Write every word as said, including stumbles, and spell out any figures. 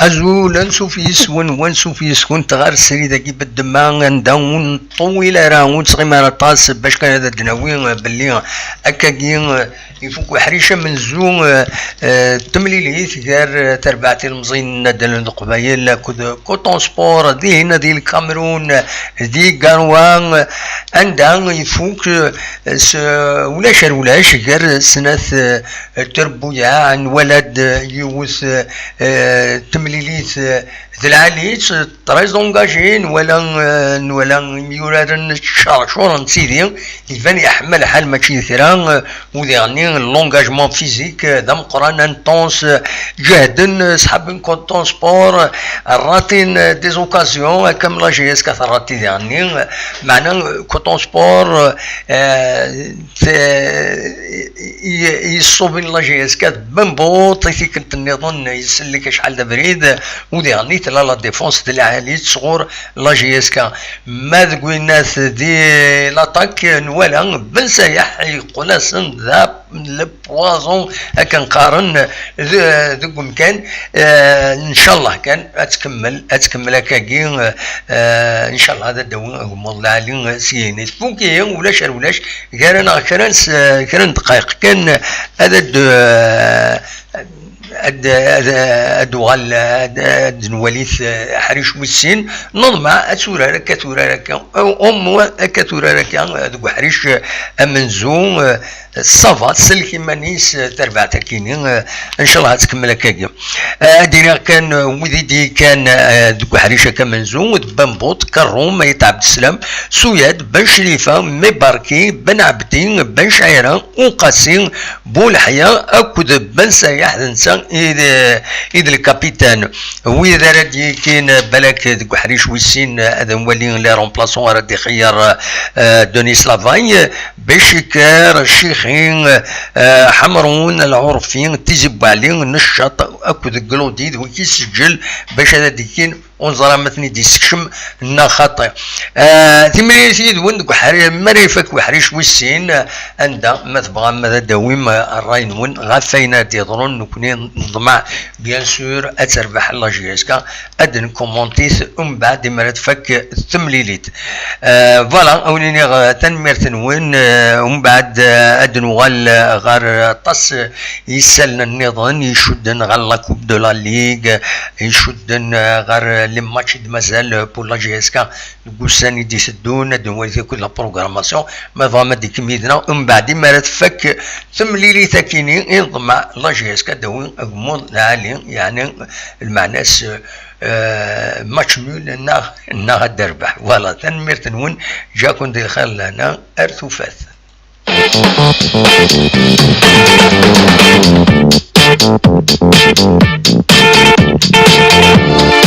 Azul, ansuf yes-wen, wansuf yes-kent ɣer srid-agi beddemma, anda ur nṭewwil ara, ur nettɣimi ara aṭas, bac kan ad d-nawi belli akkagi ifuk uḥric amenzu, eh, eh, temlilit gar, eh, terbaɛt ilemẓiyen n Nadal n Leqbayel akked Coton Sport, dihin di Lkamerun, di Garoua, anda ifuk, eh, s ulac ar ulac gar snat, eh, trebbuyaɛ, nwala-d yiwet, eh, temlilit, eh, d lɛali-tt, très engagée, nwala, eh, nwala imyuraren ttcercuren d tidi, iban yeḥma lḥal mačči d kra, eh, u diɣenni l'engagement physique, eh, d ameqqran, intense, eh, ǧehden, eh, ṣḥaben Coton Sport, eh, ratin, eh, des occasions, akka am la J S K terrati diɣenni, eh, meɛna, eh, Coton Sport, eh, t-, i-, i-, yeṣṣubin la J S K d Bembuṭ, i tikkelt nniḍen isellek acḥal d abrid, u diɣenni tella la défense d lɛali sɣur la J S K. Ma deg winnat di l'attaque, nwala Ben Sayaḥ yeqqel-asen d le poison, akken qqaren, d-, deg umkan. Eh, ncallah kan ad tkemmel, ad tkemmel akkagi, eh, ncallah ad d-tawi agmuḍ lɛali, eh, syin. Tfuk ihi, ulac ar ulac, gar-aneɣ kra n s-, kra n ddqayeq kan, ad d-, eh, ad, ad, ad uɣal, ad, ad nwali-t, eh, aḥric wis sin. Neḍmeɛ ad turar akka, turar akka, au moins akka, turar akka, eh, deg uḥric, eh, amenzu, eh, ça va, tsellek iman-is, eh, terbaɛt akini, eh, ncallah ad tkemmel akkagi. Eh, ad d-iniɣ kan, eh, wid i d-yekkan, eh, deg uḥric akka amenzu, d Bambuṭ, Karrum, Ayt Ɛebdeslam, Suyad, Ben Crifa, Mebarki, Ben Ɛebdi, Ben Cɛira, Uqasi, Buleḥya akked Ben Sayaḥ, d netta i d, i d lkapitan. Wid ara d-yekkin balak deg uḥric wis sin, ad nwali les remplaçants ara d-ixeyyer, eh, Denis Lavagne, Bechikar, Cixi, eh, Ḥemrun, Lɛurfi, Tizi Buɛli, Neccaṭ akked Glodi, d wi k-isejjel bac ad d-yekkin, ur neẓra ma ten-id-yessekcem neɣ xaṭi. Eh, timlilit yid-wen deg uḥri-, mi ara ifak uḥric wis sin, eh, anda ma tebɣam ad d-tawim, eh, ṛṛay-nwen ɣef wayen ara d-yeḍrun, nekkni neḍmeɛ, bien sûr, ad terbeḥ la J S K, ad nkumuntit umbeɛd imi ara tfak temlilit. Eh, voilà, a wen-iniɣ, eh, tanemmirt-nwen, eh, umbeɛd, eh, ad nuɣal, eh, ɣer aṭas, eh, isallen nniḍen icudden ɣer la Coupe de la Ligue, icudden, eh, ɣer les matchs i d-mazal, eh, pour la J S K deg ussan i d-iteddun, ad nwali akked la programmation, ma tebɣam ad d-tekkam yid-neɣ, umbeɛd imi ara tfak temlilit akini, i neḍmeɛ la J S K ad d-tawi agmuḍ lɛali, yeɛni lmeɛna-s, eh, match nul neɣ, neɣ ad d-terbeḥ. Voilà, tanemmirt-nwen, ǧǧiɣ-ken di lxir lehna, ar tufat.